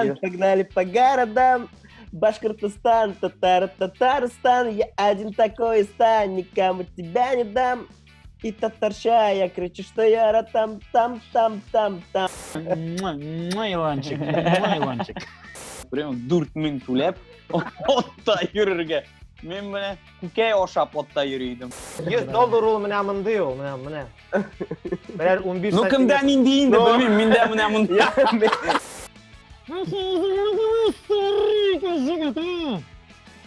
Погнали по городам. Башкортостан, татар, Татарстан. Я один такой стан, никому тебя не дам. И татарша, я кричу, что я рад там, там, там, там, там. Муа, муа, Иланчик, муа, Иланчик. Прям 4000 түләп атта йөрергә. Мин менә күкәй ашап атта йөри идем. 100 доллар ул менә мондый ул, менә менә. Берәр 15 Ну кемдә нинди инде, белмим, миндә менә монда.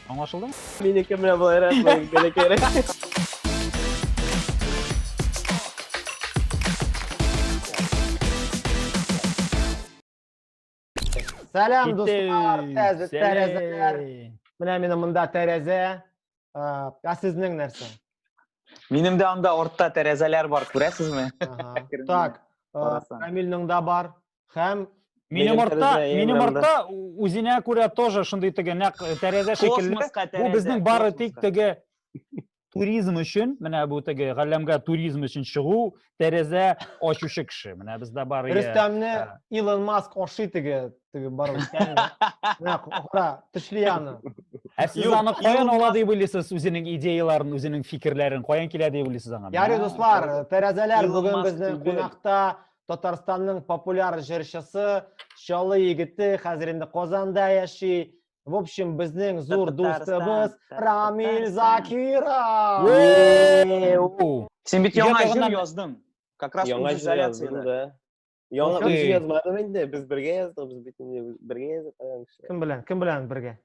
Аңлашылдымы? Минеке менә болайрак, бәләкәйрәк. Сәлам, дуслар, тәзе тәрәзәләр. Менә минем монда тәрәзә. Ә сезнең нәрсә? Минем дә анда артта тәрәзәләр бар, күрәсезме? Так, Рамилнең дә бар. Һәм Минем артта, минем артта үзенә күрә тоже шундый теге нәкъ тәрәзә шикелле. Бу безнең бары тик теге туризм өчен, менә бу теге галәмгә туризм өчен чыгу, тәрәзә ачучы кеше. Менә бездә бар. Рөстәмне Илон Маск ошый теге, теге бар. Менә кара, тешли аны. Ә сез аны каян ала дип уйлыйсыз, үзенең идеяларын, үзенең фикерләрен каян килә дип уйлыйсыз аңа? Ярый, дуслар, тәрәзәләр бүген безнең кунакта Татарстанның популяр җырчысы, Чаллы егете, хәзер инде Казанда яши. В общем, безнең зур дустыбыз Рамил Закиров. Син бит яңа җыр яздың. Как раз яңа җыр яздым, да. Яңа үзе язмадым инде, без бергә яздык, без бит инде бергә яздык кеше. Кем белән? Кем белән бергә?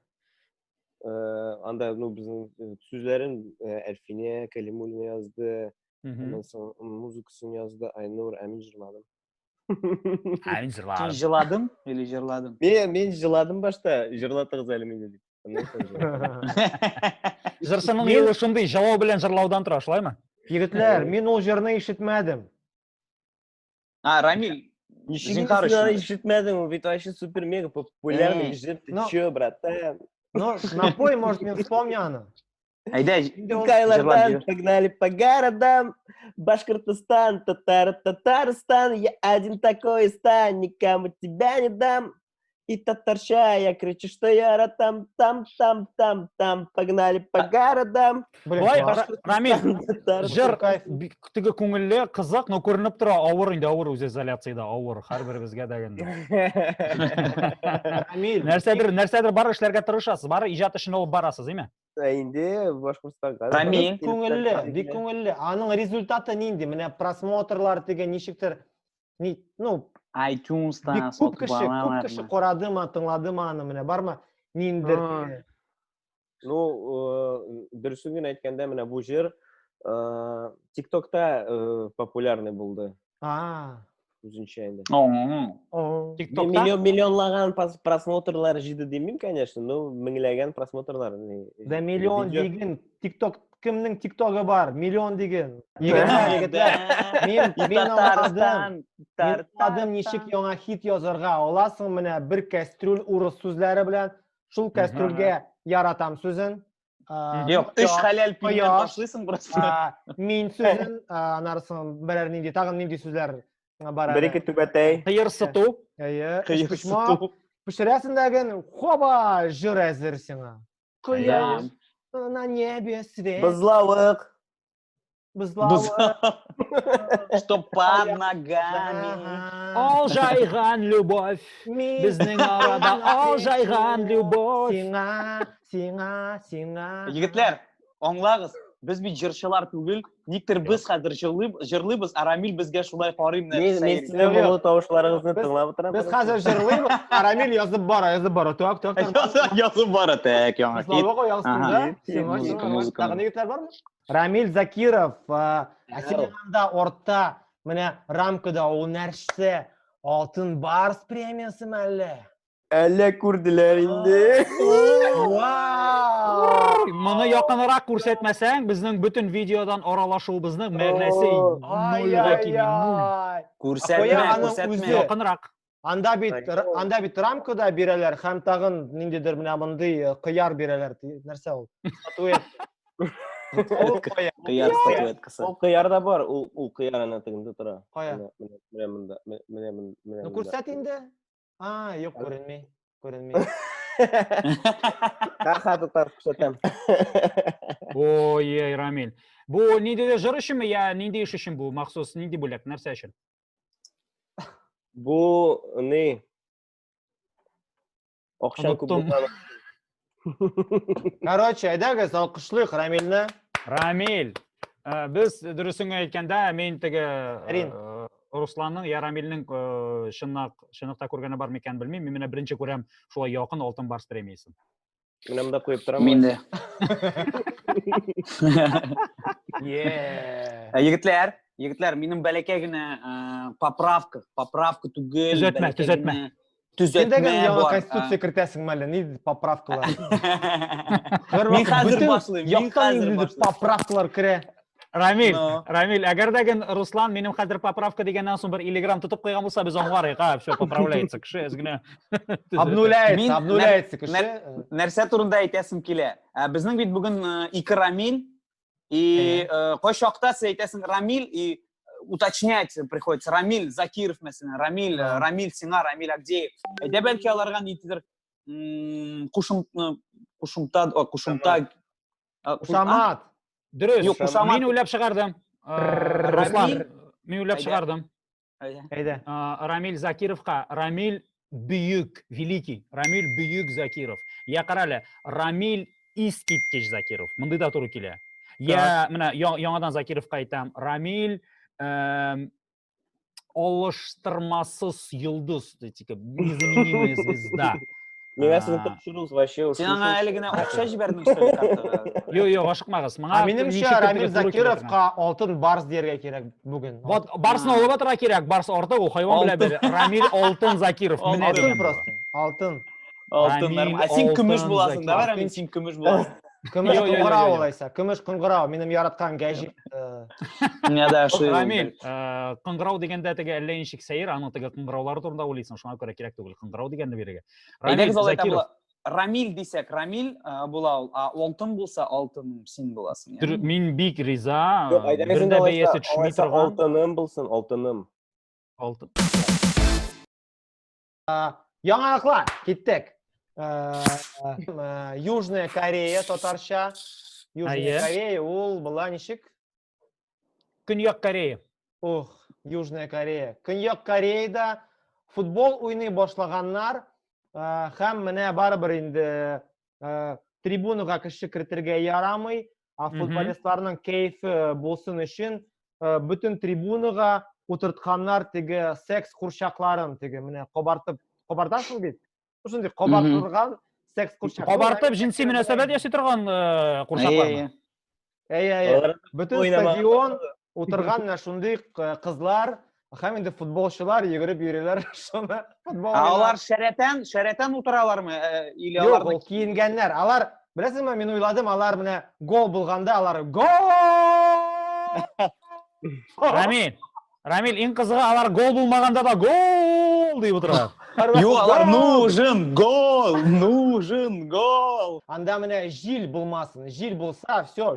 Анда, ну, безнең сүзләрен Әлфинә Кәлимуллина язды. Аннан соң музыкасын язды Айнур, ә мин җырладым. Ә мин җырладым. Син җыладың или җырладың? Мин җыладым башта, җырлатыгыз әле мине дип. Җырчының юлы шундый, җылау белән җырлаудан тора, шулаймы? Егетләр, мин ул җырны ишетмәдем. А, Рамиль, Ничек инде син ишетмәдең? Ул бит вообще супер мега популярный җыр. Ты чё, братан? Ну, напой, может, мин вспомню аны. Әйдә, Кайлардан погнали по городам, Башкортостан, татар, Татарстан, я один такой стан, никому тебя не дам. И татарша, я кричу, что я рад там, там, там, там, там, погнали по городам. Болай, Рамил, җыр теге күңелле, кызык, но күренеп тора, авыр инде, авыр үзизоляциядә, авыр, һәрберебезгә дә инде. Рамил, нәрсәдер, нәрсәдер бар эшләргә тырышасыз, бары иҗат эшен алып барасыз, әйме? Ә инде Башкортстанга. Рамил, бик күңелле, бик күңелле. Аның результаты нинди? Менә просмотрлар дигән ничектер, ни, ну, iTunes-та бик күп кеше, күп кеше карадымы, тыңладымы аны, менә бармы? Ниндер. Ну, дөресен генә әйткәндә, менә бу җыр ТикТокта популярный булды. А. Үзенчә инде. ТикТокта? Миллион, миллионлаган просмотрлар җыйды димим, конечно, но меңләгән просмотрлар. Да миллион диген, ТикТок кемнең ТикТогы бар? Миллион диген. Егетләр, егетләр. Мин аңладым. Мин аңладым ничек яңа хит язарга. Аласың менә бер кәстрүл урыс сүзләре белән, шул кәстрүлгә яратам сүзен. Юк, өч хәләл пилмән ташлыйсың просто. Мин сүзен, анарысын берәр нинди, тагын нинди сүзләр бар әле. Бер-ике түбәтәй. Кыерсыту. Әйе, өчпочмак. Пешерәсең дә ген, хоба, җыр әзер сиңа. Кояш на небе свет. Бозлавык. Бозлавык. Что под ногами. Алжайган любовь. Безнең арада алжайган любовь. Сиңа, сиңа, сиңа. Егетләр, аңлагыз, без бит җырчылар түгел, никтер без хәзер җырлыйбыз, ә Рамил безгә шулай карый менә. Мин мин сезнең моңлы тавышларыгызны тыңлап утырам. Без хәзер җырлыйбыз, ә Рамил язып бара, язып бара. Так, так, так. Язып бара, так, яңа хит. Музыка, музыка. Тагын егетләр бармы? Рамил Закиров, ә синең анда ортта менә рамкада ул нәрсә? Алтын Барс премиясе мәллә? Әллә күрделәр инде. Вау! Моны якынрак күрсәтмәсәң, безнең бөтен видеодан аралашуыбызның мәгънәсе нульгә кими, нуль. Күрсәтмә, күрсәтмә. Якынрак. Анда бит анда бит рамка да бирәләр һәм тагын ниндидер менә мондый кыяр бирәләр. Нәрсә ул? Статуэтка. Ул кыяр статуэткасы. Ул кыяр да бар, ул ул кыяр әнә тегендә тора. Кая? Менә монда, менә монда, менә. Ну күрсәт инде. А, юк, күренми. Күренми. Ха-ха, татар күрсәтәм. Ой, эй, Рамил. Бу ниндидер җыр өченме, я нинди эш өчен бу? Махсус нинди бүләк, нәрсә өчен? Бу ни? Акчаң күп Оныттым. булган. Короче, әйдәгез, алкышлыйк Рамилне. Рамил, э, без дөресен әйткәндә, мин теге Рин. э, Русланның я Рамилнең э, чынлак чынлыкта күргәне бар микән белмим. Мин менә беренче күрәм шулай якын Алтын Барс премиясен. Менә монда куеп торам. Мин дә. Yeah. Ә, Егетләр, егетләр, минем бәләкәй генә э, поправка, поправка түгел. Төзәтмә, бәләкәй төзәтмә. генә Син дә Төзәтмә генә яңа бар. конституция кертәсең әле, ни поправкалар. Мин хәзер башлыйм, мин Яктан хәзер инде башлыйм. поправкалар керә. Рамил, Но. Рамил, әгәр дә ген Руслан минем хәзер поправка дигәннән соң бер 50 грамм тотып куйган булса, без аңлар идек, а, все, поправляется, кеше әз генә. төзәтә. Обнуляется, Мин- обнуляется кеше. Нәрсә турында әйтәсем килә? Ә, Безнең бит бүген э, ике Рамил, и э, кайчакта син әйтәсең Рамил, и э, уточнять приходится. Рамил Закиров, мәсәлән, Рамил, э, А. Рамил сиңа, Рамил Агдеев. Әйдә бәлки аларга ниндидер м, кушым, э, кушымта, о, кушымта, а, ку- а? Кушамат. Дөрес. Юк, кушамат. Мин уйлап чыгардым. Э, Руслан, Рамил. мин уйлап Әйдә. чыгардым. Әйдә. Әйдә. Э, Рамиль Закировка, Рамиль бөек, великий, Рамиль бөек Закиров. Я карале, Рамиль искиткеч Закиров. Мондый да туры килә. Я менә яңадан Закировка әйтәм, Рамиль эм, алыштырмасыз йолдыз, типа незаменимая звезда. Миңа сезнең А. тапшыруыгыз вообще уж. Син аңа әле генә акча җибәрдең, что ли, картага? Юк, юк, ашыкмагыз. Моңа А минемчә, ничектер Рамил теге туры килә торган. Закировка алтын барс дияргә кирәк бүген. Вот Барсны алып атырга кирәк, Барс артык ул хайван белән Алтын. бер. Рамил Алтын Закиров менә Алтын дигән була. просто. Алтын. Алтын, Рамил нормально. А син көмеш Алтын буласың, Закиров. давай, Рамил, син көмеш буласың. Көмеш Йо, йо, йо, кыңгырау йо, йо. алайса. Көмеш кыңгырау минем яраткан гәҗит. э, Менә дә шул. Рамил, э, кыңгырау дигәндә теге әллә ничек сәер, аның теге кыңгыраулары турында уйлыйсың, шуңа күрә кирәк түгел кыңгырау дигәнне бирергә. Рамил Әйдәгез алай Закиров, була. Рамил дисәк, Рамил э, була ул. А алтын булса, алтын син буласың. дөр- ягъни. мин бик риза. Юк, әйдәгез Бер инде дә алайса, бәясе төшми алайса торган. алтыным булсын, алтыным. Алтын. Яңалыклар, киттек. Э, э, Южная Корея татарча. Южная Әйе. Корея ул була ничек? Көньяк Корея. Ух, Южная Корея. Көньяк Кореяда футбол уйный башлаганнар э, һәм менә барыбер инде э, трибунага кеше кертергә ярамый, а Мгм. футболистларның кәефе булсын өчен э, бөтен трибунага утыртканнар теге секс курчакларын, теге менә кабартып, кабартасың бит? Шундый кабартылган секс курчак. Кабартып җенси мөнәсәбәт ясый торган э, курчаклармы? Әйе, әйе. Алар Бөтен уйнамаган. стадион утырган менә шундый э, кызлар һәм инде футболчылар йөгереп йөриләр шуны футбол А уйнап. алар шәрәтән, шәрәтән утыралармы? Э, Или Юк, аларны ул киенгәннәр. Алар, беләсеңме, мин уйладым, алар менә гол булганда алар гол! Рамил, Рамил, иң кызыгы алар гол булмаганда да гол дип утыра. Юк, алар Гол! нужен гол, нужен гол. Анда менә җил булмасын. Җил булса, все.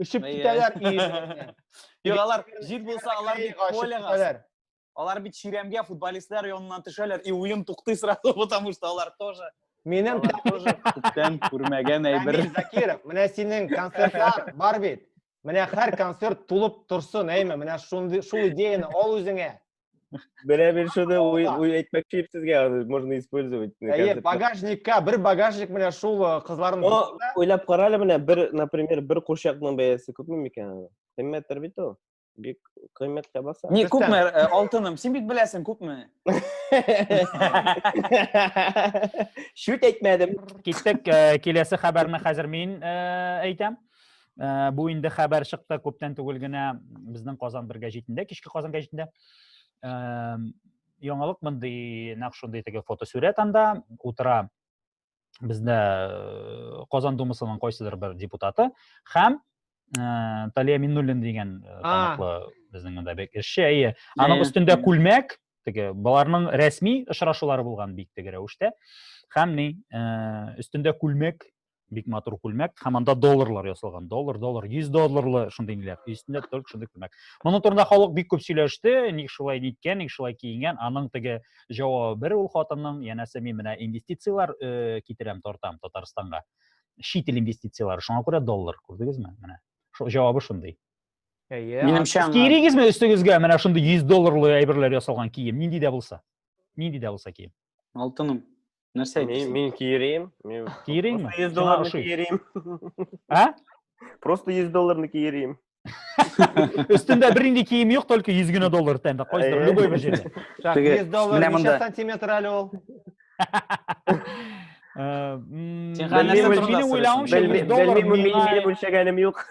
Очып Әйе. китәләр и Юк, алар җил булса, алар бит Очып полега, китәләр. алар бит чирәмгә футболистлар яныннан төшәләр и уен туктый сразу, потому что алар тоже, Минем алар тоже күптән күрмәгән әйбер. Рамил Закиров, менә синең концертлар бар бит. Менә һәр концерт тулып торсын, әйме? Менә шундый шул идеяны ал үзеңә. Менә мин шуны уй уй әйтмәкче идем сезгә, аны можно использовать. на Әйе, концертта. багажникка, бер багажник менә шул э, кызларның Но уйлап кара әле менә бер, например, бер курчакның бәясе күпме микән? Кыйммәттер бит ул. Бик кыйммәткә баса. Ни, Рөстәм. күпме, э, алтыным, син бит беләсең, күпме? Шүт әйтмәдем. Киттек, э, киләсе хәбәрне хәзер мин э, әйтәм. Э, Бу инде хәбәр чыкты күптән түгел генә безнең Казан бер гәҗитендә, кичке Казан гәҗитендә. Эм, Яңалык мондый, нәкъ шундый теге фотосурәт анда утыра бездә э, Казан Думасының кайсыдыр бер депутаты һәм э, Талия Миннуллин дигән э, А. таныклы безнең монда бик эшче, әйе. Аның Әйе. өстендә күлмәк, теге баларның рәсми очрашулары булган бик теге рәвештә. Һәм ни, э, өстендә күлмәк Бик матур күлмәк һәм анда долларлар ясалган. Доллар, доллар, 100 долларлы шундый ниләр. Өстендә только шундый күлмәк. Моның турында халык бик күп сөйләште, ник шулай ниткән, ник шулай киенгән. Аның теге җавабы бер ул хатынның, янәсе мин менә инвестицияләр э, китерәм, тартам Татарстанга. Чит ил инвестицияләре, шуңа күрә доллар, күрдегезме? Менә. Шул җавабы шундый. Әйе. Минемчә, Сез киерегезме өстегезгә менә шундый 100 долларлы әйберләр ясалган кием, нинди дә булса? Нинди дә булса кием. Алтыным. Нәрсә Мин, әйтәсең? мин киерим. Мин Киереңме? Просто 100 Сиңа долларны ошый. киерим. А? Просто 100 долларны киерим. Өстендә бернинди кием юк, только 100 генә доллар тәндә. Кайсыдыр, Әйе. любой бер җирдә. Так, Теге, 100 доллар менә ничә монда. сантиметр әле ул? Э, Син хәзер нәрсә Минем турында уйлавымча, сөйлисең? 100 доллар Белмим, миңа минем үлчәгәнем юк.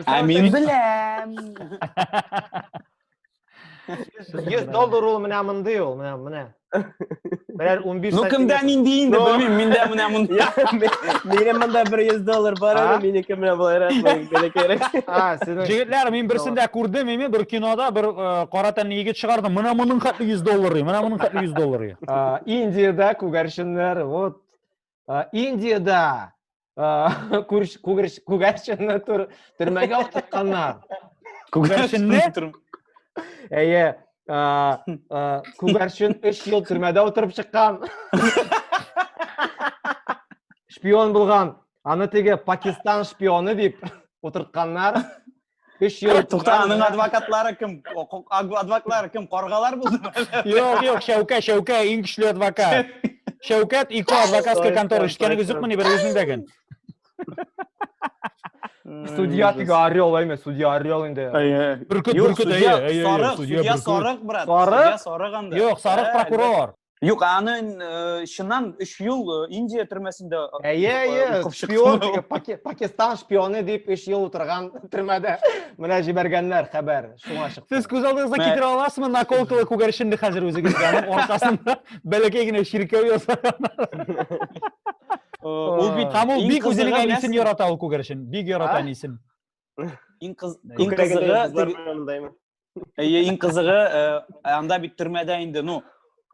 Ә мин беләм. 100 доллар ул менә мондый ул, менә менә. Берәр 15 Ну кемдә нинди инде, Ну. белмим, миндә менә монда. Минем монда бер 100 доллар бар А? иде, минеке менә болайрак, бәләкәйрәк. А, синең Җегетләр, мин берсендә күрдем, мин бер кинода бер э, кара тәнле егет чыгарды. Менә моның хәтле 100 доллары, менә моның хәтле 100 доллары. А, Индиядә күгәрченнәр, вот. А, Индиядә а, күгәрченне төрмәгә утыртканнар. Күгәрченне? Әйе, а, а, күгәрчен 3 ел төрмәдә утырып чыккан. Шпион булган. Аны теге Пакистан шпионы дип утыртканнар. 3 ел. Тукта, аның адвокатлары кем? Адвокатлары кем? Каргалар булдымы? Юк, юк, Шәүкә, Шәүкә иң көчле адвокат. Шәүкәт ико адвокатская контора ишеткәнегез юкмыни бер үзеңдәген? Судья теге орел, әйме, судья орел инде. Бөркет, Юк, бөркет, судья әйе, әйе, әйе, сарык, судья судья бөркет. сарык, брат. Сарык? Судья сарык анда. Юк, сарык Ә, прокурор. Юк, аны э, чыннан 3 ел э, Индия төрмәсендә э, Әйе, әйе, укып чыкты. шпион, теге Пакистан шпионы дип 3 ел утырган төрмәдә. Менә җибәргәннәр хәбәр, шуңа чыкты. Сез күз алдыгызга Мә- китерә аласызмы наколкалы күгәрченне хәзер үзегезгә? Аның аркасында бәләкәй генә чиркәү ясаганнар. Ул бит Һәм ул иң бик үзенең кызыгы әнисен беләсең- ярата ул күгәрчен. Бик ярата А? әнисен. Иң кыз иң Күкрәгендә кызыгы йолдызлар теге- менә мондаймы? Әйе, иң кызыгы, э, анда бит төрмәдә инде, ну,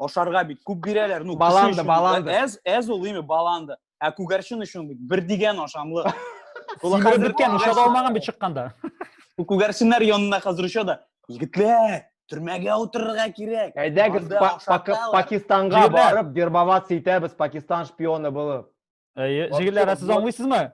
ашарга бит күп бирәләр, ну, кеше Баланда, өчен баланда. Әз, әз ул име баланда. Ә күгәрчен өчен бит бер дигән ашамлык. Ул Симереп хәзер беткән, оча да алмаган бит чыкканда. Күгәрченнәр янына хәзер оча да, егетләр, төрмәгә утырырга кирәк. Әйдәгез Анда ашаталар. Пакистанга Егетләр. барып вербоваться итәбез, Пакистан шпионы булып. Әйе, җегетләр, ә сез аңлыйсызмы?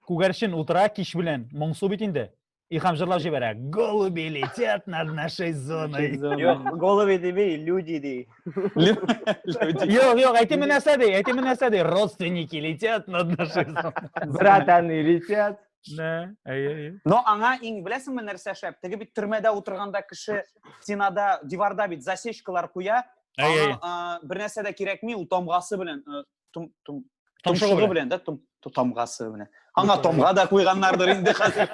Күгәрчен утыра кич белән, моңсу бит инде. И һәм җырлап җибәрә. Голуби летят над нашей зоной. Юк, голуби дими, люди ди. Люди. Юк, юк, әйтеме нәрсә ди, әйтеме нәрсә ди. Родственники летят над нашей зоной. Братаны летят. Да, әйе, әйе. Но аңа иң беләсеңме нәрсә шәп? Теге бит төрмәдә утырганда кеше стенада, диварда бит засечкалар куя. Әйе, әйе. Аңа бер нәрсә дә кирәкми, ул тамгасы белән тум, тум, Томшыгы томшыгы белән. белән дә том, тамгасы белән. Аңа тамга да куйганнардыр инде хәзер.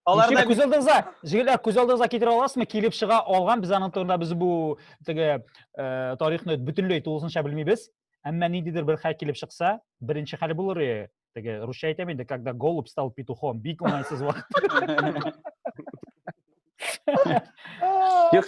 Алар да Ничек күз алдыгызга, җегетләр, күз алдыгызга китерә аласызмы? Килеп чыга алган, без аның турында без бу теге э, тарихны бөтенләй тулысынча белмибез. Әмма ниндидер бер хәл килеп чыкса, беренче хәл булыр иде. Теге русча әйтәм инде, когда голубь стал петухом, бик уңайсыз вакыт. Юк.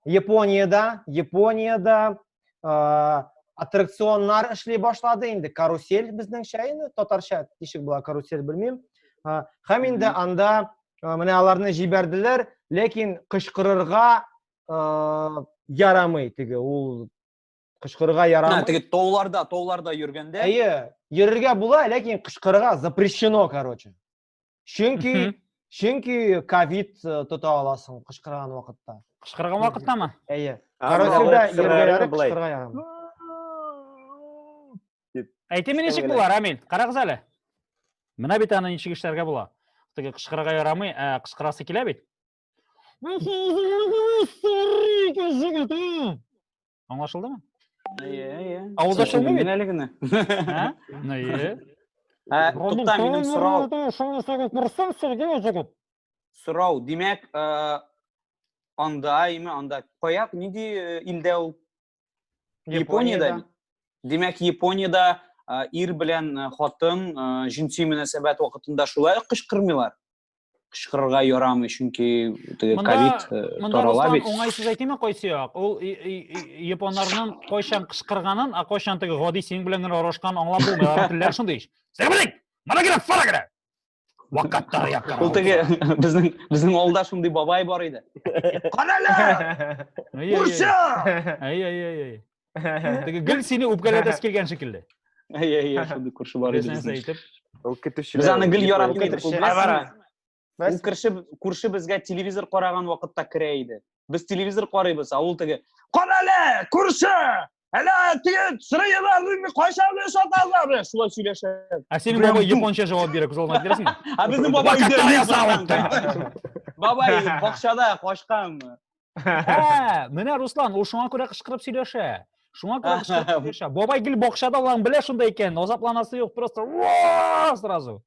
Япониядә, Япониядә э, аттракционнар эшли башлады инде. Карусель безнеңчә инде, татарча ничек була карусель белмим. Э, Һәм инде анда э, менә аларны җибәрделәр, ләкин кычкырырга э, ярамый теге ул кычкырырга Ә, ярамый. теге тауларда, тауларда йөргәндә. Әйе, йөрергә була, ләкин кычкырырга запрещено, короче. Чөнки чөнки ковид э, тота аласың кычкырган вакытта. Кычкырган вакыттамы? Әйе. А, менә Карусельдә болай кычкырырга йөргәннәре ярамый, болай. кычкырырга ярамый. Әйтеме ничек була, Рамил? Карагыз әле. Менә бит аны ничек эшләргә була. Теге кычкырырга ярамый, ә кычкырасы килә бит. Аңлашылдымы? Әйе, әйе. Авылда шулмы бит? Әле генә. Ә? Әйе. Ә, тукта, минем сорау. Сорау, димәк, э, анда, име, анда кая, нинди э, илдә ул? Япониядә бит. Димәк, Япониядә э, ир белән э, хатын э, җенси мөнәсәбәт вакытында шулай ук кычкырмыйлар. Кычкырырга ярамый, чөнки теге ковид тарала бит. Уңайсыз әйтимме кайсы як? Ул японнарның кайчан кычкырганын, а кайчан теге гади синең белән генә аралашканын аңлап булмый. Аларның телләре шундый ич. Сәләмәлек! Мана кирәк, фара кирәк! Вакыттар якка. Ул теге безнең безнең авылда шундый бабай бар иде. Карале! Күрше! Әй, әй, әй, әй. Теге гел сине үпкәләтәсе килгән шикелле. Әй, әй, әй, шундый күрше бар иде безнең. Әйтеп. Ул көтүчеләр. Без аны гел яратмый идек. Ул күрше күрше безгә телевизор караган вакытта керә иде. Без телевизор карыйбыз, ә ул теге Карале, күрше! Әле теге сырыйларны кайчан саталар? Шулай сөйләшә. Ә синең бабай японча җавап бирә, күз алдына китерәсеңме? Ә безнең бабай өйдә. Бабай бакчада качкан. Ә, менә Руслан, ул шуңа күрә кычкырып сөйләшә. Шуңа күрә кычкырып сөйләшә. Бабай гел бакчада алан белә шунда икән, азапланасы юк, просто сразу.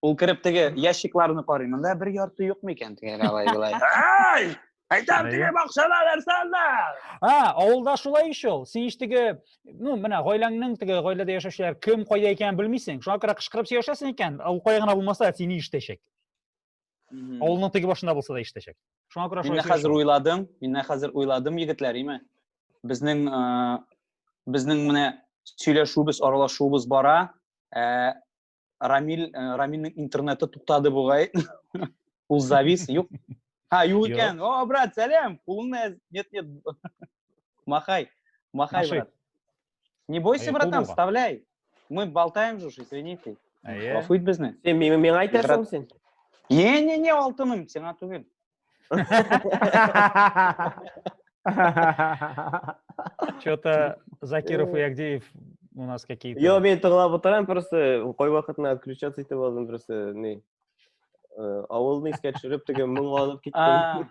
Ул кереп теге ящикларны карый. Монда бер ярты юк микән теге алай болай. Ай! Әйтәм теге бакчада нәрсә анда? А, авылда шулай ич ул. Син ич теге, ну, менә гаиләңнең теге гаиләдә яшәүчеләр кем кайда икәнен белмисең. Шуңа күрә кычкырып сөйләшәсең икән, ул кая гына булмаса сине ишетәчәк. Авылның теге башында булса да ишетәчәк. Шуңа күрә шулай. Мин хәзер уйладым, мин хәзер уйладым, егетләр, име? Безнең безнең менә сөйләшүебез, аралашуыбыз бара. Ә Рамил, э, Рамилнең интернеты туктады бугай. Ул завис, юк. Ха, юк икән. О, брат, сәлам. Кулыңны нет, нет. Махай. Махай, брат. Не бойся, братан, вставляй. Мы болтаем же уж, извините. Гафу ит безне. Син миңа әйтәсең син? Не, не, не, алтыным, сиңа түгел. Что-то Закиров и Агдеев у нас какие-то. Йо, мин тыңлап утырам, просто кайвакытны отключаться итеп алдым, просто не. Э, авылны искә төшереп, теге моңланып киттем.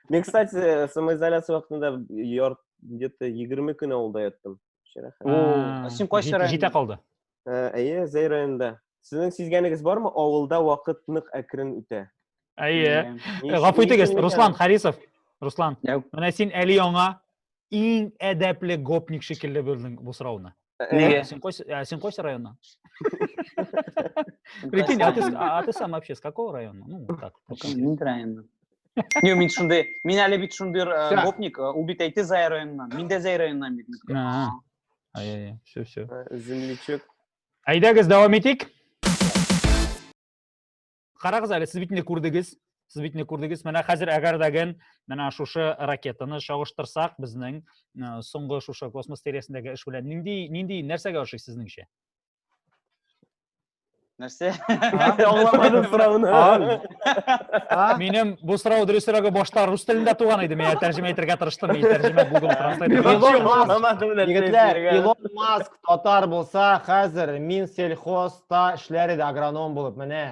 Мин, кстати, самоизоляция вакытында ярт где-то 20 көн авылда яттым. О, син кайсы районда? Җитә калды. Э, әйе, Зәй районында. Сезнең сизгәнегез бармы, авылда вакыт нык әкрен үтә. Әйе. Э, гафу итегез, Руслан Харисов. Руслан, менә син әле яңа иң әдәпле гопник шикелле бирдең бу сорауны. Нигә? Син кайсы, син кайсы районнан? Прикинь, а ты, а ты сам вообще с какого района? Ну, вот так. Мин районнан. Не, мин шундый, мин әле бит шундый гопник, ул бит әйтте Зәй районыннан. Мин дә Зәй районыннан бит. Ай-яй-яй, все, все. Землячок. Әйдәгез, дәвам итик. Карагыз әле, сез бит инде күрдегез. Сез бит инде күрдегез. Менә хәзер әгәр дәген менә шушы ракетаны чагыштырсак, безнең соңгы шушы космос тирәсендәге эш белән нинди нинди нәрсәгә ошый сезнеңчә? Нәрсә? Аңламадым сорауны. Минем бу сорау дөресрәге башта рус телендә туган иде. Мин тәрҗемә итәргә тырыштым. Мин тәрҗемә Google Translate. Егетләр, Илон Маск татар булса, хәзер мин сельхозта эшләр иде агроном булып, менә.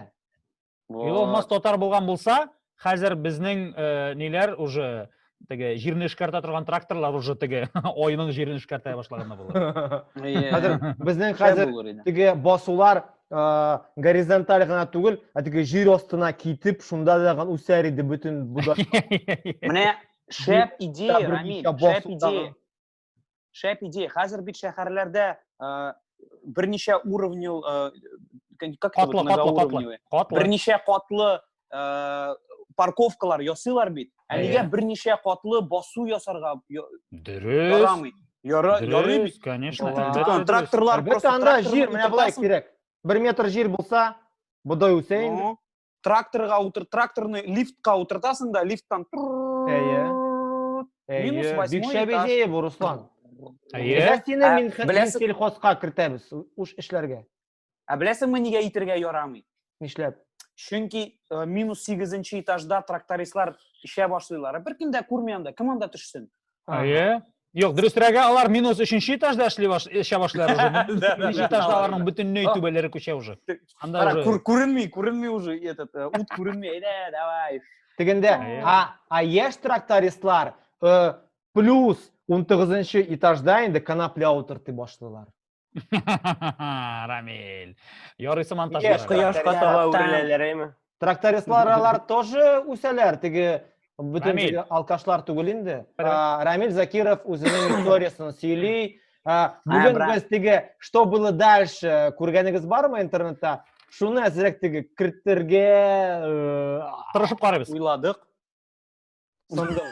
Илон Маск татар булган булса, хәзер безнең э, ниләр уже теге җирне эшкәртә торган тракторлар уже теге айның җирен эшкәртә башлаган булыр. Хәзер безнең хәзер теге басулар э, горизонталь гына түгел, ә теге җир астына китеп, шунда да үсәр иде бөтен бодай. Менә шәп идея, Рамиль, шәп идея. Шәп идея. Хәзер бит шәһәрләрдә э, берничә уровню, э, как это Катлы, катлы, катлы. Катлы. Берничә катлы э, парковкалар ясыйлар бит. Ә нигә берничә катлы басу ясарга Дөрес. ярамый? Яра, ярый бит. Конечно. Тракторлар просто анда җир менә болай кирәк. Бер метр җир булса, бодай үсә инде. Тракторга утыр, тракторны лифтка утыртасың да, лифттан Әйе. Минус восьмой Бик шәп этаж. идея бу, Руслан. Әйе. Әйдә сине Ә, мин беләсең- сельхозка кертәбез, уш эшләргә. Ә беләсеңме нигә итергә ярамый? Нишләп? Чөнки э, минус сигезенче этажда трактористлар эчә башлыйлар. Ә беркем дә күрми анда, кем анда төшсен? Әйе. Юк, дөресрәге алар минус өченче этажда эшли баш, эчә башлыйлар уже. Минус этажда аларның бөтенләй түбәләре күчә уже. Анда Кара, уже күр, күренми, күренми уже этот э, ут күренми. Әйдә, давай. Тегендә, Әйе. а, а яшь трактористлар э, плюс 19 этажда инде конопля утыртый башлыйлар. Рамиль. Ярыйсы монтаж. Яшь Кояшка таба үреләләр, әйме? Трактористлар алар тоже үсәләр, теге бөтен Рамиль. теге алкашлар түгел инде. А, Рамиль Закиров үзенең историясын сөйли. А, Бүген брат. без теге что было дальше күргәнегез бармы интернетта? Шуны әзрәк теге кертергә тырышып карыйбыз. Уйладык. Сондым.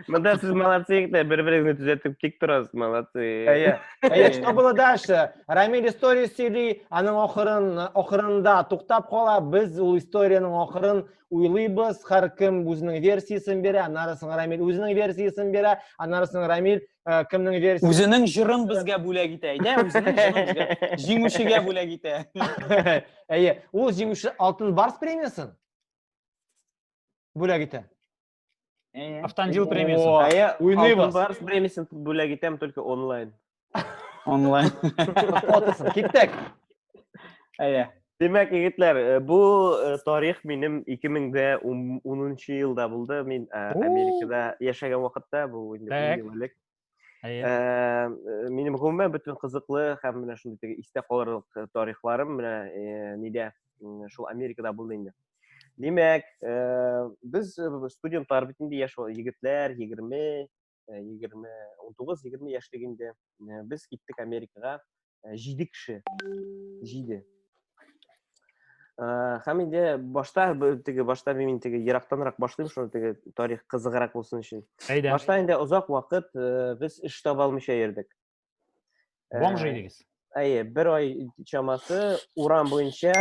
Монда сез молодцы егетләр, бер-берегезне төзәтеп тик торасыз, молодцы. Әйе. Әйе, что было дальше? Рамиль история сөйли, аның ахырын, ахырында туктап кала, без ул историянең ахырын уйлыйбыз, һәркем үзенең версиясен бирә, аннары соң Рамиль үзенең версиясен бирә, аннары соң Рамиль кемнең версиясе Үзенең җырын безгә бүләк итә, әйдә, үзенең җырын безгә җиңүчегә бүләк итә. Әйе, ул җиңүче Алтын Барс премиясен бүләк итә. Автандил премиясен. Ә я Уйныйбыз. Алтын Барс премиясен бүләк итәм только онлайн. Онлайн. Фотосын. Киттек. Әйе. Димәк, егетләр, бу тарих минем 2010 елда булды. Мин Америкада яшәгән вакытта, бу инде 10 ел элек. Минем гомумән бөтен кызыклы һәм менә шундый теге истә калырлык тарихларым менә нидә, шул Америкада булды инде. Димәк, без студентлар бит инде, яшь егетләр, 20, 20, 19, 20 яшьлек инде. Без киттек Америкага, 7 кеше. 7. Һәм инде башта теге башта мин теге ерактанрак башлыйм, шуны теге тарих кызыграк булсын өчен. Әйдә. Башта инде озак вакыт без эш таба алмыйча йөрдек. Бомж идегез. Әйе, бер ай чамасы урам буенча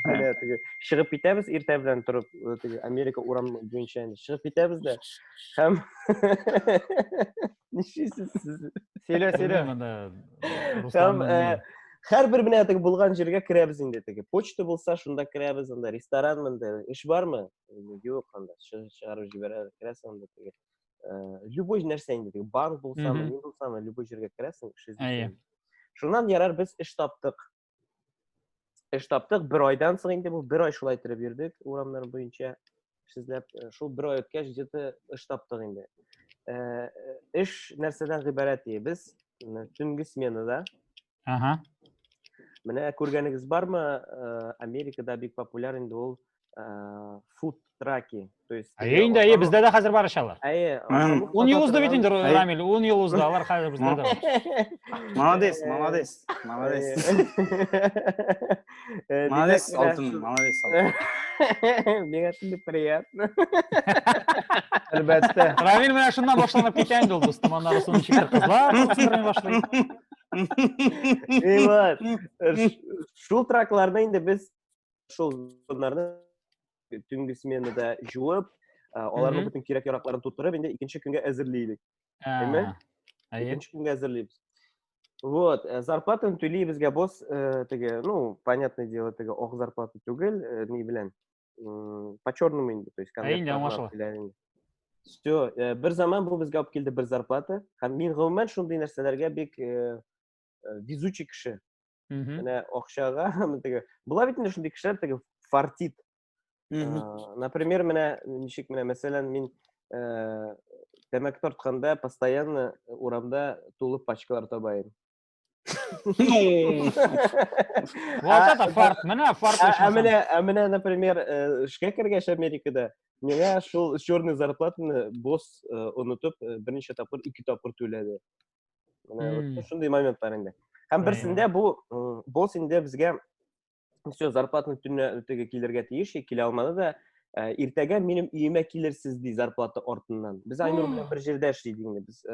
менә теге чыгып китәбез, иртә белән торып, теге Америка урам буенча инде чыгып китәбез дә. Һәм нишлисез сез? Сөйлә, сөйлә. Һәм һәрбер менә теге булган җиргә керәбез инде теге. Почта булса, шунда керәбез, анда ресторан монда эш бармы? Юк, анда чыгарып җибәрәләр, керәсең анда теге. Любой нәрсә инде, теге банк булсамы, ни булсамы, любой җиргә керәсең, эш эзлисең. Шуннан ярар без эш таптык. Эш таптык, бер айдан соң инде бу, бер ай шулай торып йөрдек урамнар буенча эш эзләп. Шул бер ай үткәч, где-то эш таптык инде. Эш нәрсәдән гыйбарәт ди? Без төнге сменада. Ага. Менә күргәнегез бармы, Америкада бик популяр инде ул фуд-траки. То есть Әйе инде, әйе, бездә дә хәзер бар ич алар. Әйе. 10 ел узды бит инде, Рамил, 10 ел узды, алар хәзер бездә дә бар. Молодец, молодец, молодец. Молодец, Алтын, молодец, Алтын. Миңа шундый приятно. Әлбәттә. Рамил менә шуннан башланып китә инде ул, дустым, аннары соң ничектер кызлар кыстырмый башлый. И вот, шул тракларны инде без шул зоннарны төнге сменада жуып, аларның бөтен кирәк-яракларын тутырып, инде икенче көнгә әзерли идек. Әйме? Икенче көнгә әзерлибез. Вот, зарплатаны түли безгә босс, теге, ну, понятное дело, теге ак зарплата түгел, ни белән, по черному инде, то есть инде аңлашыла. Все, бер заман бу безгә алып килде бер зарплата. Һәм мин гомумән шундый нәрсәләргә бик везучий кеше. Менә акчага теге була бит инде шундый кешеләр теге фартит. Например, менә ничек менә мәсәлән мин тәмәке тартканда постоянно урамда тулы пачкалар таба идем. Вот это фарт, менә фарт. Ә менә, ә менә, например, эшкә кергәч Америкада, миңа шул черный зарплатаны босс онытып, берничә тапкыр, ике тапкыр түләде. Менә шундый моментлар инде. Һәм берсендә бу босс инде безгә все, зарплатаны төнлә теге килергә тиеш, килә алмады да, иртәгә минем өемә килерсез ди зарплата артыннан. Без Айнур белән бер җирдә эшли инде, без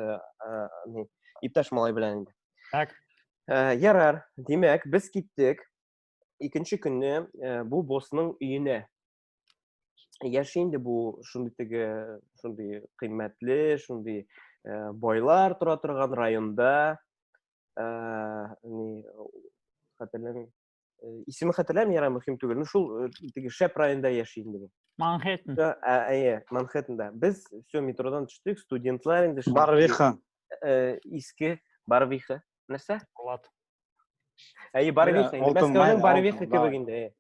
иптәш малай белән инде. Так. Ярар, димәк, без киттек. Икенче көнне бу боссның өенә. Яши инде бу шундый теге, шундый кыйммәтле, шундый байлар тора торган районда. Ни, хәтерләмим. Исеме хәтерләмим, ярар, мөһим түгел. Ну, шул теге шәп районда яши инде бу. Манхэттен. Әйе, Манхэттенда. Без все метродан төштек, студентлар инде. Барвиха. Иске Барвиха. Нәрсә? Влад. Әйе, Барвиха. Мәскәүнең Барвиха кебек инде.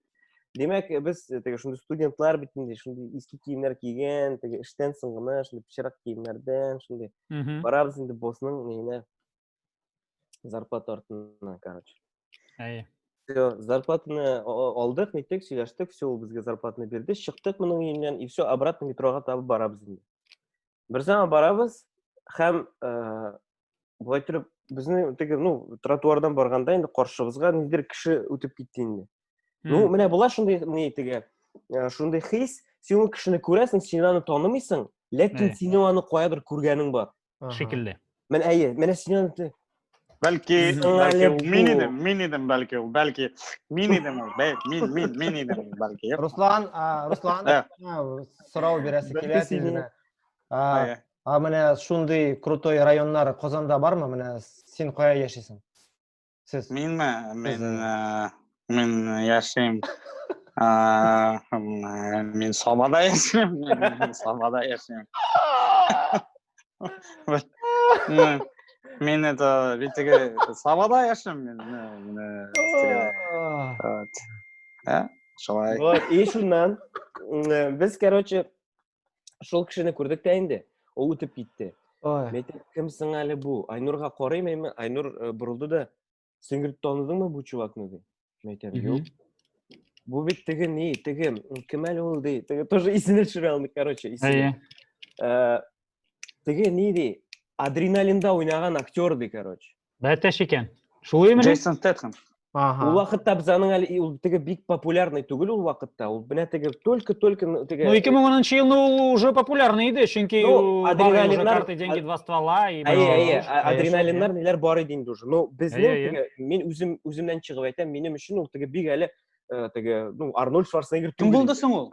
Димәк, без теге шундый студентлар бит инде, шундый иске киемнәр кигән, теге эштән соң гына шундый пычрак киемнәрдән, шундый. Барабыз инде боссның нигенә зарплата артыннан, короче. Әйе. Все, зарплатаны алдык, ниттек, сөйләштек, все, ул безгә зарплатаны бирде, чыктык моның өеннән, и все, обратно метрога табып барабыз инде. Бер заман барабыз, һәм болай торып Безне теге, ну, тротуардан барганда инде каршыбызга ниндидер кеше үтеп китте инде. Ну, менә була шундый ни теге, шундый хис, син ул кешене күрәсең, син аны танымыйсың, ләкин синең аны каядыр күргәнең бар. Шикелле. Менә әйе, менә син аны Бәлки, бәлки ул мин идем, мин идем, бәлки ул, бәлки мин идем ул, бәл, мин, мин, мин идем ул, бәлки. Руслан, Руслан, сорау бирәсе килә тиз генә. А менә шундый крутой районнар Казанда бармы? Менә син кая яшисең? Сез. Минме? Мин мин яшим. Мин Сабада яшим. Мин Сабада яшим. Мин это бит теге Сабада яшим мин. Вот. Ә? Шулай. Вот, и шуннан без, короче, шул кешене күрдек тә инде. Ул үтеп китте. Ой. Мен әйтәм, кем соң әле бу? Айнурга карыйм, әйме, Айнур борылды да, син говорит, таныдыңмы бу чувакны ди. Мен әйтәм, юк. Бу бит теге ни, теге, кем әле ул ди. Теге тоже исенә төшерә алмый, короче, исеме. Теге ни ди, адреналинда уйнаган актер ди, короче. Бәтәш икән. Шулаймыни? Джейсон Стэтхэм. Ага. Ул вакытта без аның әле ул теге бик популярный түгел ул вакытта. Ул менә теге только-только теге. Ну 2010 елны ул уже популярный иде, чөнки ну, адреналиннар карты, деньги, два ствола и Әйе, әйе, адреналиннар ниләр бар иде инде уже. Но безнең теге мин үзем үземнән чыгып әйтәм, минем өчен ул теге бик әле теге, ну, Арнольд Шварценеггер Кем булды соң ул?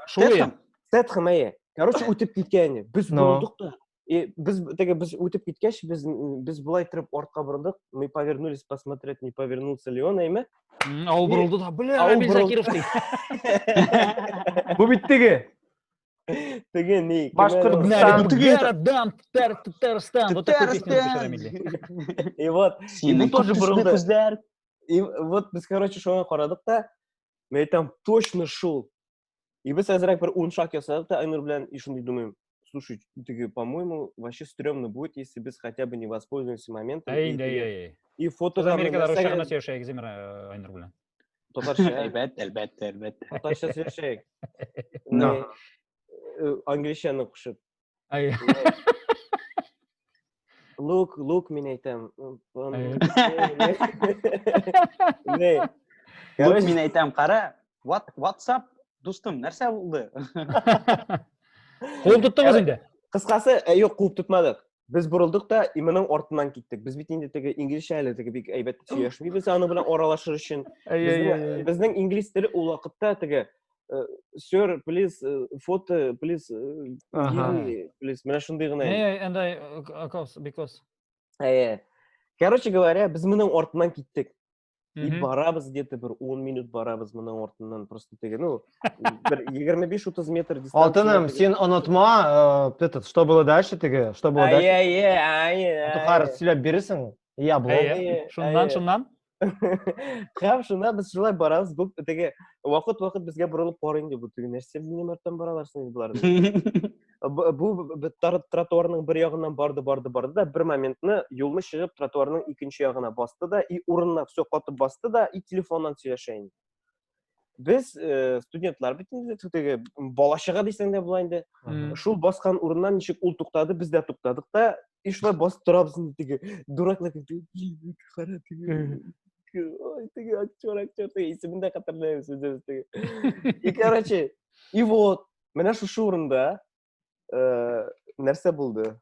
Шулай. Стэтхэм, әйе. Короче, үтеп киткән. Без борылдык та. И без теге без үтеп киткәч, без без болай торып артка борылдык. Мы повернулись посмотреть, не повернулся ли он, әйме? Ә ул борылды да, бля, Рамил Закиров ди. Бу бит теге. Теге ни? Башкортстан. Городам, Татарстан. Вот такую песню напиши, Рамиль. И вот, и бу тоже борылды. И вот без, короче, шуңа карадык та, мен әйтәм, точно шул. И без әзрәк бер ун шаг ясадык та Айнур белән, и шундый думаем, слушай, теге, по-моему, вообще стрёмно будет, если без хотя бы не воспользуемся моментом. Әй, әй, әй. И фотога... Америкада русча гына сөйләшәйек, Зимир, Айнур белән. Татарча. Әлбәттә, әлбәттә, әлбәттә. Татарча сөйләшәйек. Англичаны кушып. Әй. Лук, лук мин әйтәм. Не. Лук мин әйтәм, кара, what, WhatsApp, дустым, нәрсә булды? Куып тоттыгыз инде. Кыскасы, юк, куып тотмадык. Без борылдык та Иманың артыннан киттек. Без бит инде теге инглизчә әле теге бик әйбәт сөйләшмибез аның белән аралашыр өчен. Безнең инглиз теле ул вакытта теге Sir, please, фото, please, please, менә шундый гына. Не, and I, because. Әйе. Короче говоря, без моның артыннан киттек. И барабыз где-то бер 10 минут барабыз моның артыннан просто теге, ну, бер 25-30 метр дистанция. Алтыным, син онытма, этот, что было дальше теге, что было дальше? Әйе, әйе, Тухар сөйләп бирерсең, я булам. Шуннан, шуннан. Һәм шуннан без шулай барабыз, бу теге вакыт-вакыт безгә борылып карый инде бу теге нәрсә минем арттан баралар соң инде болар. Бу тротуарның бер ягыннан барды, барды, барды да бер моментны юлны чыгып тротуарның икенче ягына басты да и урынына все катып басты да и телефоннан сөйләшә инде. Без студентлар бит инде теге бала чага дисәң дә була инде. Шул баскан урыннан ничек ул туктады, без дә туктадык та и шулай басып торабыз инде теге дураклар теге кара теге ой теге актер актер теге исемен дә хәтерләмибез үзебез теге. И короче, и вот менә шушы урында нәрсә булды?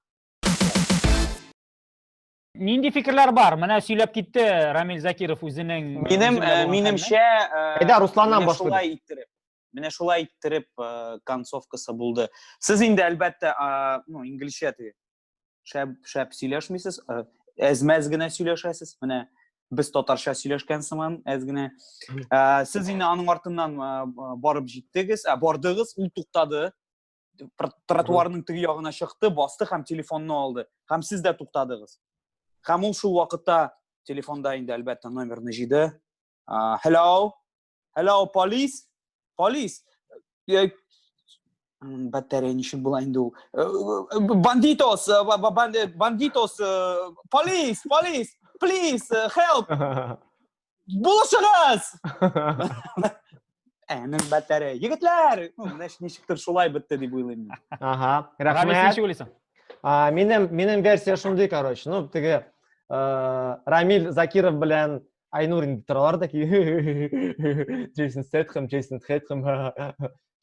Нинди фикерләр бар? Менә сөйләп китте Рамил Закиров үзенең Минем минемчә, Әйдә, Русланнан башлыйбыз. Шулай иттереп. Менә шулай иттереп концовкасы булды. Сез инде әлбәттә, ну, инглизчә теге шәп шәп сөйләшмисез, әз-мәз генә сөйләшәсез. Менә без татарча сөйләшкән сыман әз генә. Сез инде аның артыннан барып җиттегез, бардыгыз, ул туктады. Тротуарның теге ягына чыкты, басты һәм телефонны алды. Һәм сез дә туктадыгыз. Һәм ул шул вакытта телефонда инде әлбәттә номерны җыйды. Hello, hello, police, police. Батарея ничек була инде ул? Бандитос, бандитос, police, police, please, help. Булышыгыз! Әнең бәтәре. Егетләр! Ну, менә ничектер шулай бетте дип уйлыйм мин. Ага, рәхмәт. Ничек уйлыйсың? Минем минем версия шундый, короче. Ну, теге Рамил Закиров белән Айнур инде торалар да Джейсон Стэтхэм, Джейсон Стэтхэм,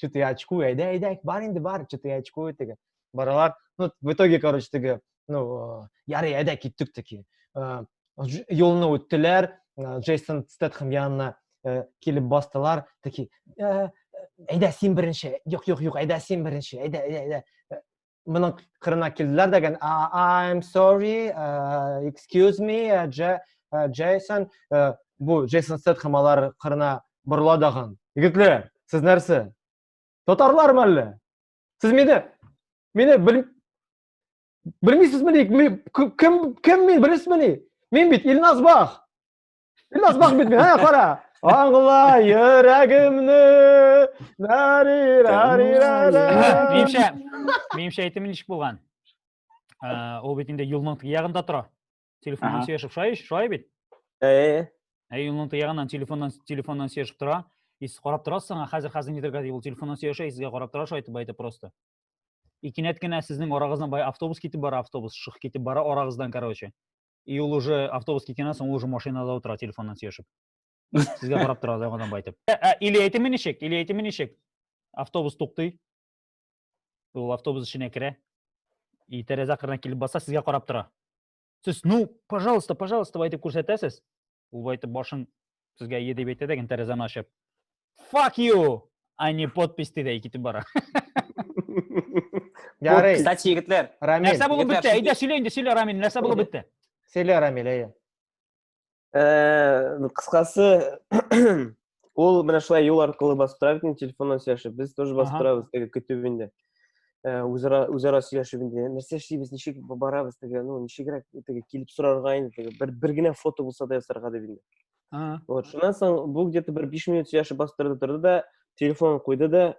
что-то я очкую, әйдә, әйдә, бар инде, бар, что-то я очкую, теге. Баралар, ну, в итоге, короче, теге, ну, ярый, әйдә, киттек таки. Юлны үттеләр, Джейсон Стэтхэм янына килеп бастылар, таки, әйдә, син беренче, юк, юк, юк, әйдә, син беренче, әйдә, әйдә, әйдә. Моның кырына килделәр дәгән, I'm sorry, excuse me, Джейсон, бу Джейсон Стэтхэм алар кырына борыла дагын. Егетләр, сез нәрсә? Татарлармы әллә? Сез мине мине бел белмисезмени? Кем кем мин беләсезмени? Мин бит Илназ Бах. Илназ Бах бит мин, әнә кара. Аңла йөрәгемне. Минемчә, минемчә әйтеме ничек булган? Ул бит инде юлның теге ягында тора. Телефоннан сөйләшеп шулай, шулай бит? Әйе. Ә юлның теге ягыннан телефоннан телефоннан сөйләшеп тора. И сез карап торасыз аңа, хәзер хәзер нидер ул телефоннан сөйләшә, и сезгә карап тора шулай итеп әйтеп просто. И кинәт кенә сезнең арагыздан бай автобус китеп бара, автобус шых китеп бара арагыздан, короче. И ул уже автобус киткәннән соң ул уже машинада утыра телефоннан сөйләшеп. Сезгә карап тора яңадан байтып. Ә, ә, или әйтеме ничек? Или әйтеме ничек? Автобус туктый. Ул автобус эченә керә. И тәрәзә кырына килеп баса, сезгә карап тора. Сез, ну, пожалуйста, пожалуйста, байтып күрсәтәсез. Ул байтып башын сезгә ие дип әйтә дә, тәрәзәне ачып. Fuck you! А не подпись ди дә китеп бара. Ярый. Кстати, егетләр. Рамил. Нәрсә булып бетте? Әйдә, сөйлә инде, сөйлә, Рамил, нәрсә булып бетте? Сөйлә, Рамил, әйе. Э, кыскасы, ул менә шулай юл аркылы басып тора бит инде телефоннан сөйләшеп. Без тоже басып торабыз теге көтеп инде. Э, үзара үзара сөйләшеп инде. Нәрсә эшлибез, ничек барабыз теге, ну, ничегрәк теге килеп сорарга инде теге бер бер генә фото булса да ясарга дип инде. Вот, шуннан соң бу где-то бер 5 минут сөйләшеп басып торды торды да, телефон куйды да,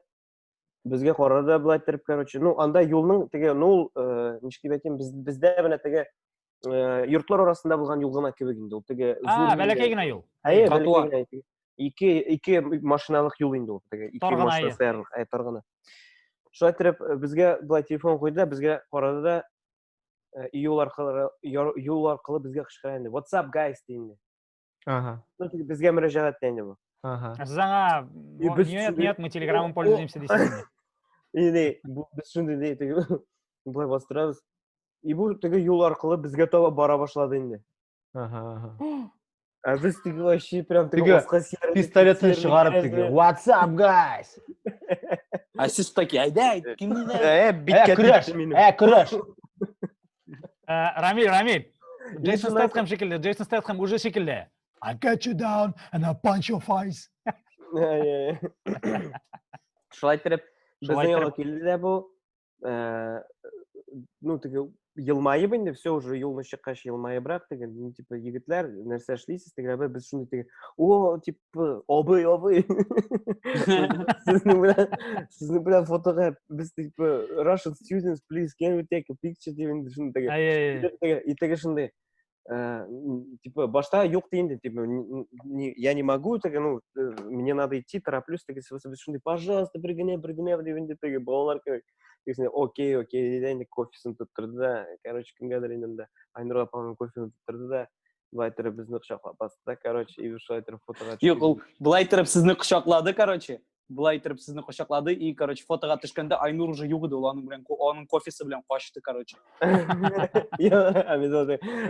безгә карады да былай иттереп, короче. Ну, анда юлның теге, ну, ул, э, ничек дип әйтим, без, бездә менә теге э, йортлар арасында булган юл гына кебек инде ул теге зур. Бәләкәй генә юл. Әйе, бәләкәй генә. Ике ике машиналык юл инде ул теге, ике машина сыярлык, әй, тар гына. Шулай иттереп, э, безгә былай телефон куйды да, безгә карады да, э, юл аркылы юл аркылы безгә кычкыра инде. What's up, guys, ди инде. Ага. Ну, безгә мөрәҗәгать итә инде бу. Ага. Ә сез аңа нет, нет, мы телеграммом пользуемся дисез. Или без шундый ди, теге болай бастырабыз. И бу теге юл аркылы безгә таба бара башлады инде. Ага, ага. Ә без теге вообще прям теге пистолетын чыгарып теге What's up, guys? Ә сез такие, әйдә, кемне? Ә, биткә көрәш. Ә, көрәш. Рамиль, Рамиль. Джейсон Стэтхэм шикелле, Джейсон Стэтхэм уже шикелле. I got you down and I punch your face. Шулай иттереп, безнең янга килде дә бу. Ну, теге елмаеп инде, все уже юлны чыккач елмаебрак теге, ну, типа, егетләр, нәрсә эшлисез, теге, без шундый теге, о, типа, абый, абый. Сезнең белән, сезнең белән фотога без типа Russian students, please, can we take a picture дип инде шундый теге. Теге, и теге шундый, э, типа, башта юк ди инде, типа, я не могу, теге, ну, э, мне надо идти, тороплюсь, теге, без шундый, пожалуйста, бер генә, бер генә дип инде теге балалар кебек. Дисең, окей, окей, диде инде кофесын тоттырды да, короче, кемгәдер инде анда, Айнурга, по-моему, кофены тоттырды да, былай торып безне кочаклап басты да, короче, и шулай торып фотога Юк, ул былай торып сезне кочаклады, короче. Былай торып сезне кочаклады и, короче, фотога төшкәндә Айнур уже юк иде, ул аның белән аның кофесы белән качты, короче.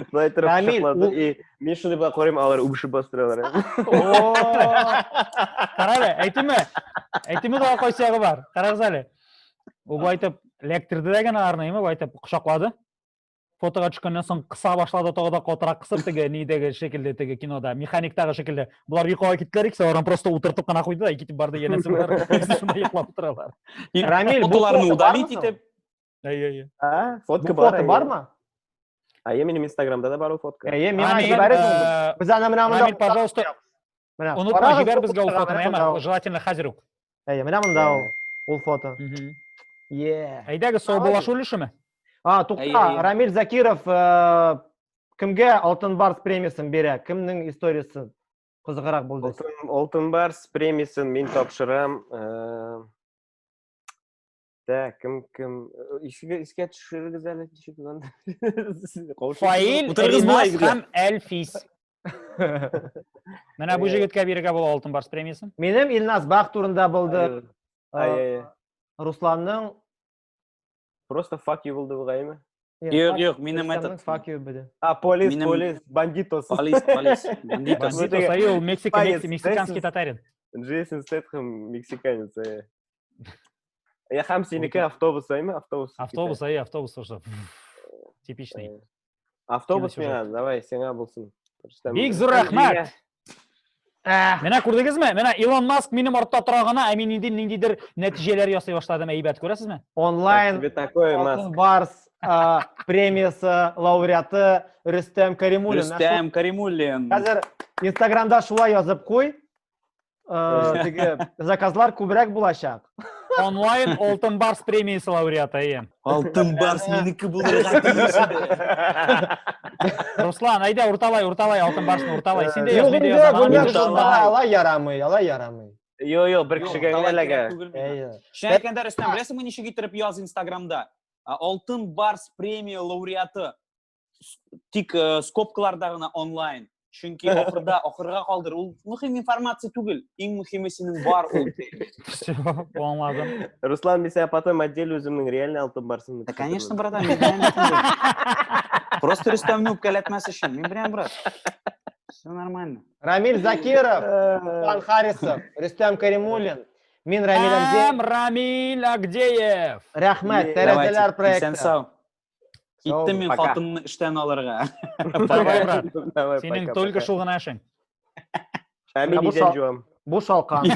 Былай торып кочаклады и мин шундый былай карыйм, алар үбешеп бастыралар. Кара әле, әйтимме? Әйтимме тагы кайсы ягы бар? Карагыз әле. Ул былай итеп эләктерде дә генә аларны, әйме, былай итеп кочаклады. Фотога төшкәннән соң кыса башлады, тагы да катырак кысып, теге нидәге шикелле, теге кинода, механиктагы шикелле. Болар йокыга киттеләр икесе, аларны просто утыртып кына куйды да, китеп барды, янәсе болар икесе шунда йоклап утыралар. Рамиль, бу фотоларны фото удалить бармы соң? итеп. Әйе, әйе. А, фотка Бу бар. фото бармы? Әйе, минем Инстаграмда да бар ул фотка. Әйе, миңа Рамиль, җибәрерсең. э, Без аны менә монда Рамиль, пожалуйста, Менә, онытма, карагыз җибәр бу безгә ул фотога, фотоны, менә әмма монда ул. желательно хәзер үк. Әйе, менә монда ул, ул фото. Е. Әйдәгез, саубуллашу өлешеме? А, тукта, Әйе, әйе. Рамиль Закиров э, кемгә Алтын Барс премиясен бирә? Кемнең историясе кызыграк булды? Алтын, Алтын Барс премиясен мин тапшырам. Э, Так, кем кем искә искә төшерегез әле ничек анда. Фаил, Утырыгыз болай, Ринас егетләр. һәм Әлфис. Менә бу җегеткә бирергә була Алтын Барс премиясен. Минем Илназ Бах турында булды. Ай-яй-яй. Русланның Просто fuck you булды бугаймы? Юк, юк, минем этот. Fuck you буде. А, полис, Минем- полис, бандитос. Полис, полис, бандитос. Бандитос, әйе, ул Мексика, Испанец, мексиканский Джейсон- татарин. Джейсон Стэтхэм мексиканец, әйе. Я һәм синеке автобус, әйме? Автобус. Автобус, әйе, автобус тоже. Типичный. Автобус Киносюжет. миңа, давай, сиңа булсын. Рөстәм. Бик зур рәхмәт. Менә күрдегезме? Менә Илон Маск минем артта тора гына, ә мин инде ниндидер нәтиҗәләр ясый башладым, әйбәт, күрәсезме? Онлайн Тебе такой Алтын Маск. Барс премиясе лауреаты Рөстәм Каримуллин. Рөстәм Каримуллин. Хәзер Инстаграмда шулай язып куй. Теге заказлар күбрәк булачак. Онлайн Алтын Барс премиясе лауреаты, әйе. Алтын Барс минеке булырга тиеш иде. Руслан, әйдә, урталай, урталай, Алтын Барсны урталай. Син дә яз, Юк мин дә инде, язам. бүлмә аны. кешесендә алай ярамый, алай ярамый. Йо, йо, бер Юк, кешегә генә урталай эләгә. кирәк түгел миңа. Әйе. Чын әйткәндә, Рөстәм, беләсеңме ничек иттереп яз Инстаграмда? Алтын Барс премия лауреаты. Тик скобкаларда гына онлайн. Чөнки ахырда, ахырга калдыр. Ул мөһим информация түгел. Иң мөһиме синең бар ул. Всё, аңладым. Руслан, мин сиңа потом отдельно үземнең реальный алтын барсын. Да, конечно, братан, мин беләм бит инде. Просто Рөстәмне үпкәләтмәс өчен. Мин беләм, брат. Все нормально. Рамиль Закиров, Руслан Харисов, Рөстәм Каримуллин, мин Рамиль Агдеев. Һәм Рамиль Агдеев. Рәхмәт, Е, тәрәзәләр Давайте, проекты. Исән сау. Сау Киттем мин Пока. хатынны эштән алырга. Давай, брат. Давай, Синең пока, только пока. шул гына эшең. Ә мин Ә бу идән жуам. Бу шалкан.